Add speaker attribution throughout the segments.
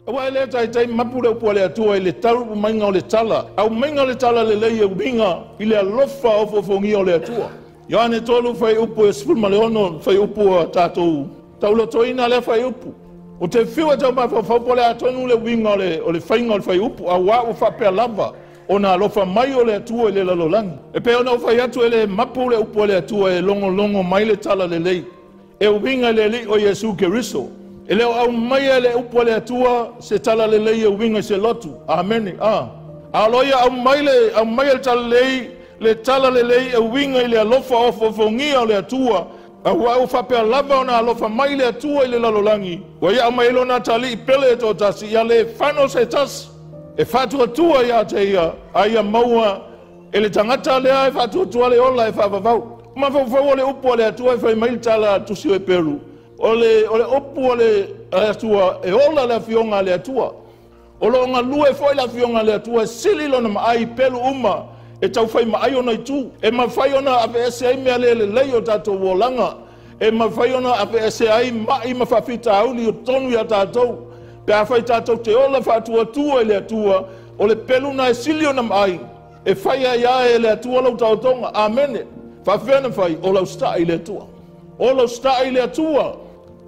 Speaker 1: Aua e le taitai mapu le upu a le Atua i le taumaiga o le tala, aumaiga o le tala lelei e uiga i le alofa ofoofogia o le Atua. Ioane 3 fuaiupu e 16 fuaiupu a tatou taulotoina lea fuaiupu. O te fiu e taumafaufau po o le a tonu le uiga o le faiga o le fuaiupu, auā ua faapea lava ona alofa mai o le Atua i le lalolagi. E pei ona ou fai atu e le mapu le upu a le Atua e logologo mai le tala lelei e uiga i le Alii o Iesu Keriso. E le o aumaia le upu a le Atua se tala lelei e uiga i se lotu. Amene. A o lo ia aumai le tala lelei e uiga i le alofa ofoofogia o le Atua. Aua ua faapea lava ona alofa mai le Atua i le lalolagi, ua ia aumai lona atalii pele e toatasi, ia le fano se tasi e faatuatua ia te ia, a ia maua e le tagata lea e faatuatua le ola e faavavau. Mafaufau o le upu a le Atua e fai mai le tala a tusi o Eperu, o le upu a le Atua e ola le afioga a le Atua. O lo o galue foi le afioga a le Atua e sili lona maai pelu uma e taufai maai ona itu. E mafai ona aveese ai mea le lelei o tatou olaga, e mafai ona aveese ai mai ma faafitauli o tonu ia tatou. Pe afai tatou te ola faatuatua i le Atua, o le pelu na e sili ona maai e fai ai e le Atua lau taotoga. Amene. Faafefea na fai? O lau sita'i i le Atua. O lau sita'i i le Atua.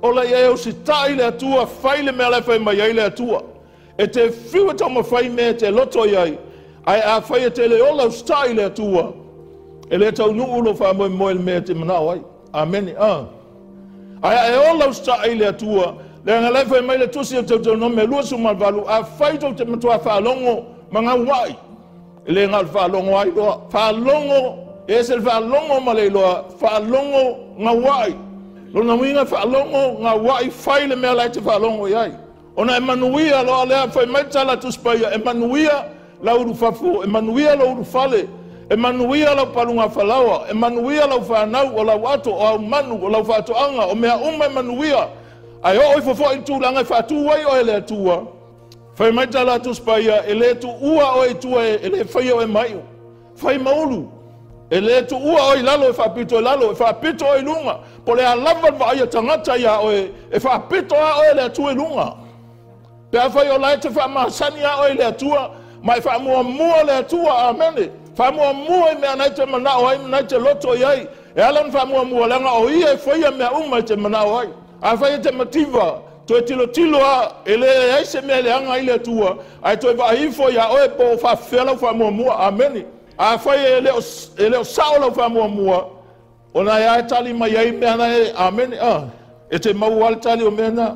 Speaker 1: O la ia e usita'i i le Atua, fai le mea la e fai mai ai le Atua. E te fiu e taumafai mea e te loto i ai, ae a fai e te le ola usita'i i le Atua, e le taunuu lou faamoemoe i le mea e te manao ai. Amene. Ae e ola usita'i i le Atua, leaga la e fai mai le tusi o Teutonome 28, a fai tou te matua faalogo ma gauai, e le na o le faalogo ai loa. Faalogo, e ese le faalogo ma le iloa, faalogo gauai. Lona uiga faalogo gauai, fai le mea la e te faalogo i ai. Ona e manuia loa lea, fai mai tala Tusi Paia, e manuia lau ulufafo, e manuia lau ulufale, e manuia lau palugafalaoa, e manuia lau fanau, o lau ato, o au manu, o lau faatoaga, o mea uma e manuia. Ae oo ifo foi i le tulaga e faatu ai oe e le Atua. Fai mai tala Tusi Paia, e le tuua oe i tua e le faia oe maiu. Fai maulu. E le tuua oe i lalo e faapito i lalo, e faapito oe i luga. Po le a lava le vaai a tagata ia oe, e faapito a oe le Atua i luga. Pe afai o la e te faamasani a oe i le Atua, ma e faamuamua le Atua. Amene. Faamuamua i mea na e te manao ai, na e te loto i ai. E ala ona faamuamua, leaga o ia e faia mea uma e te manao ai. Afai e te mativa, toe tilotilo a, e le ai se mea leaga ai le Atua, ae toe vaai ifo ia oe po o faafefea lau faamuamua. Amene. Afai e le o sao lau faamuamua, ona e ae tali mai ai mea na e. Amene. E te maua le tali o mea na.